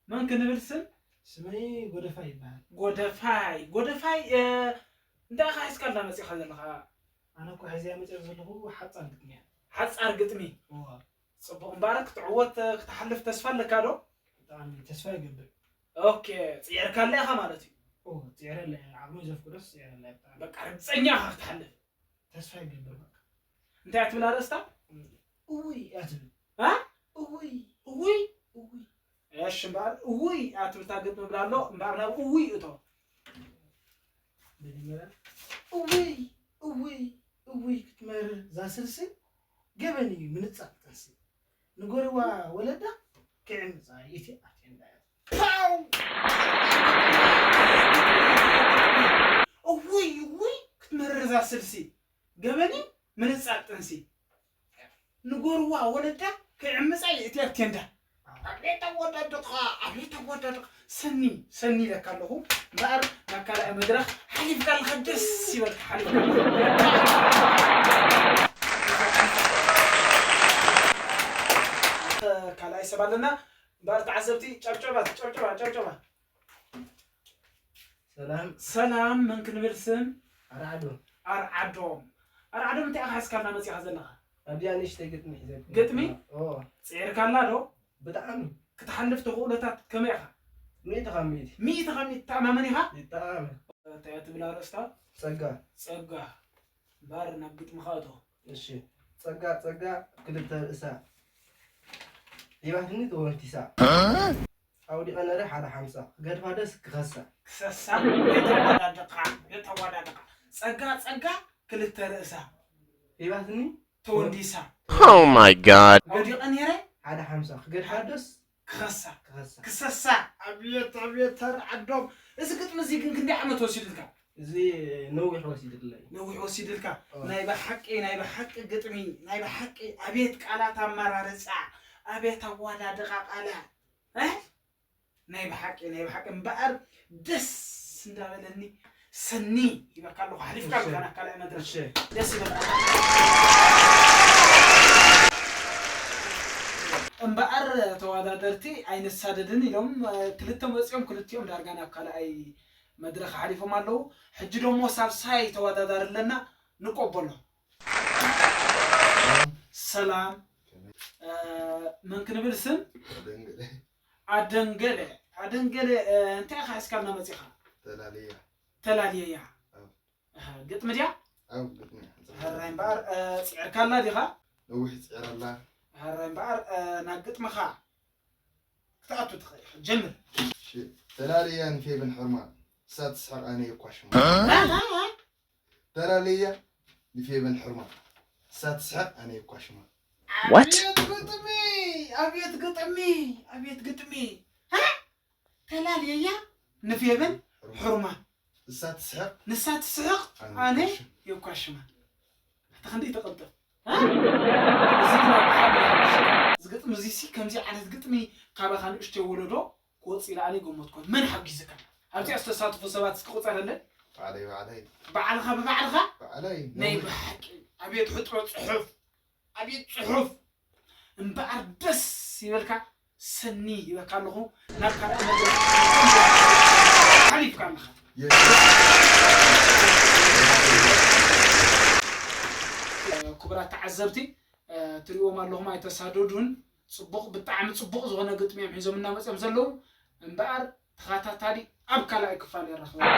መን ክንብል ስም? ስመይ ጎደፋይ ይበሃል። ጎደፋይ ጎደፋይ እ፣ እንታይ ኢኻ ሒዝካልና መፂኻ ዘለኻ? ኣነ እኮ ሕዝያ መፅኦ ዘለኹ ሓፃር ግጥሚ እያ። ሓፃር ግጥሚ። እዋ፣ ፅቡቕ እምበኣር ክትዕወት ክትሓልፍ ተስፋ ኣለካ ዶ? ብጣዕሚ ተስፋ ይገብር። ኦኬ፣ ፅዒርካላ ኢኻ ማለት እዩ። እዎ፣ ፅዕረላ እየ። ዓቕሚ ዘፍቅዶስ ፅዕረላ እየ ብጣዕሚ። በቃ ርግፀኛ ኢኻ ክትሓልፍ። ተስፋ ይገብር በቃ። እንታይ እያ ትብል ኣርእስታ? እውይ እያ ትብል። እ? እውይ እውይ እውይ። እሺ እምበኣር እውይ እያ ትብል እታ ግጥሚ ብላ ኣሎ እምበኣር ናብ እውይ እቶ። መጀመርያ እውይ እውይ እውይ ክትመርር እዛ ስልሲ ገበን እዩ ምንጻል ጥንሲ። ንጎርዋ ወለዳ ክዕምጻ ይእቲ ኣቴንዳ እያ። ፓው! እውይ እውይ ክትመርር እዛ ስልሲ ገበን እዩ ምንጻል ጥንሲ። ንጎርዋ ወለዳ ክዕምጻ ይእቲ ኣቴንዳ። ኣቤት ኣወዳድቃ፣ ኣቤት ኣወዳድቃ። ሰኒ ሰኒ ኢለካ ኣለኹ እምበኣር ናብ ካልኣይ መድረኽ ሓሊፍካ ኣለኻ። ደስ ይበልካ ሓሊፍካ ኣለኻ። ካልኣይ ሰብ ኣለና እምበኣር ተዓዘብቲ ጨብጨባ ጨብጨባ ጨብጨባ። ሰላም ሰላም፣ መን ክንብል ስም? ኣርዓዶም። ኣርዓዶም። ኣርዓዶም እንታይ ኢኻ ሒዝካልና መጺኻ ዘለኻ? ኣብዚኣ ንእሽተይ ግጥሚ ሒዘ። ግጥሚ? ኦ፣ ጽዒርካላ ዶ? ብጣዕሚ። ክትሓልፍ ተኽእሎታት ከመይ ኢኻ? ሚእቲ ካብ ሚእቲ። ሚእቲ ካብ ሚእቲ ትተኣማመን ኢኻ? ይተኣማመን። እንታይ እያ ትብል ኣርእስታ? ጸጋ። ጸጋ። እምበኣር ናብ ግጥምኻ እቶ። እሺ። ጸጋ ጸጋ ክልተ ርእሳ ሂባትኒ ተወንቲሳ። ኣውዲቐ ነረ ሓደ ሓምሳ ክገድፋ ደስ ክኸሳ። ክሰሳ ቤት ኣወዳድቓ ቤት ኣወዳድቓ ጸጋ ጸጋ ክልተ ርእሳ ሂባትኒ ተወንዲሳ። Oh my god። ወዲቐ ነይረ ሓደ ሓምሳ ክገድፋ ደስ ክኸሳ ክኸሳ። ክሰሳ። ኣብየት ኣብየት ተር ዓዶም። እዚ ግጥሚ እዚ ግን ክንደይ ዓመት ወሲዱልካ? እዚ ነዊሕ ወሲድለይ። ነዊሕ ወሲድልካ። ናይ ብሓቂ ናይ ብሓቂ ግጥሚ ናይ ብሓቂ ኣብየት ቃላት ኣመራርፃ ኣብየት ኣዋዳድቓ ቃላት እ ናይ ብሓቂ ናይ ብሓቂ እምበኣር ደስ እንዳበለኒ ሰኒ ይበካ ኣለኹ ሓሊፍካ እሺ። ብካና ካልኣይ መድረክ እሺ። ደስ ይበልካ እምበኣር ተወዳደርቲ ኣይንሳደድን ኢሎም ክልተ መፂኦም ክልቲኦም ዳርጋ ናብ ካልኣይ መድረክ ሓሊፎም ኣለዉ ሕጂ ደሞ ሳልሳይ ተወዳዳሪ ኣለና ንቆበሎ ሰላም መን ክንብል ስም ኣደንገለ ኣደንገለ እንታይ ኢኻ ሒዝካልና መፂኻ ተላልያ ተላልየያ ግጥሚ ድያ ሕራይ እምበኣር ፅዕርካላ ዲኻ ነዊሕ ፅዕራላ ሕራይ እምበኣር ናብ ግጥምኻ ክትኣቱ ትኽእል ኢኻ ጀምር ተላልያ ንፌብን ሕርማ እሳ ትስሕቕ ኣነ የኳሽማ ተላለያ ንፌበን ሕርማ እሳ ትስሕቕ ኣነ የኳሽማ What? ግጥሚ ኣቤት ግጥሚ ኣቤት ግጥሚ ተላለያ ንፌበን ሕርማ እሳ ትስሕቕ ንሳ ትስሕቕ ኣነ የኳሽማ ኣታ ክንደይ ተቐልጥፍ እዚ ግጥሚ እዚ ሲ ከምዚ ዓይነት ግጥሚ ካባኻ ንእሽተይ ወለዶ ክወፅእ ኢለ ኣነ ይገመትኩን መን ሓጊዝካ ኣብዚኣ ዝተሳተፉ ሰባት እስኪ ቁፀረለን ባዕለይ ባዕለይ ባዕልኻ ብባዕልኻ ባዕለይ ናይ ብሓቂ ኣብየት ሕጥሮ ፅሑፍ ኣብየት ፅሑፍ እምበኣር ደስ ይበልካ ሰኒ ይበካ ኣለኹ ናብ ካልኣይ መድረክ ሓሊፍካ ኣለኻ ክቡራት ተዓዘብቲ ትሪእዎም ኣለኹም ኣይተሳደዱን ፅቡቕ ብጣዕሚ ፅቡቕ ዝኾነ ግጥሚ እዮም ሒዞም እናመፅኦም ዘለዉ እምበኣር ተኸታታሊ ኣብ ካልኣይ ክፋል የራኽበና